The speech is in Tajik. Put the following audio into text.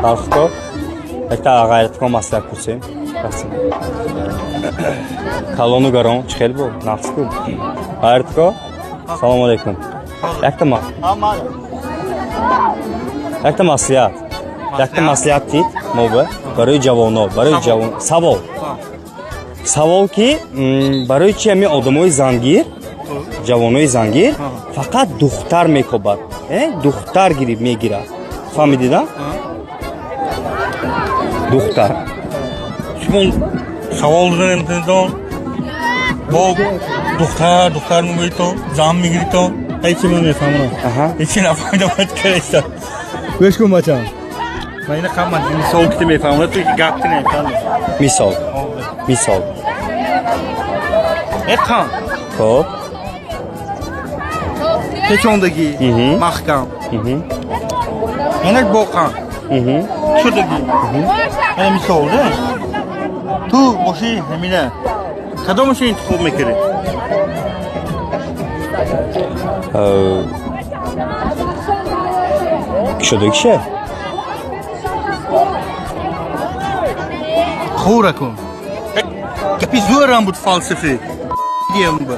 Талхко якта ғайратко маслиҳат пурсем. Расим. Калону гарон чӣ хел буд? Нақс ку. Ғайратко, салому алейкум. Якта ма. Якта маслиҳат. Якта маслиҳат тид мо ба барои ҷавоно, барои ҷавон савол. Савол ки барои чи ҳамин одамои зангир, ҷавонои зангир фақат духтар мекобад, духтар гириб мегирад, фаҳмидида, духтар. Шумо савол додем, бо духтар, духтар мегиритон, зан мегиритон. Ҳечи ман мефаҳмам. Ҳечи нафаҳмидам, кареста. Гӯш кун, бачам. Ман ина қамма мисол ки мефаҳмам, ту гап ки намефаҳмам. Мисол, мисол. Эқан. Хоб. Печондагӣ, маҳкам. Инак боқан. Шудагӣ. Ана мисол, да? Ту боши ҳамина. Кадомашо интихоб мекунӣ? Кушодагиша. Хӯра кун. Гапи зӯрам буд фалсафӣ. Диям ба.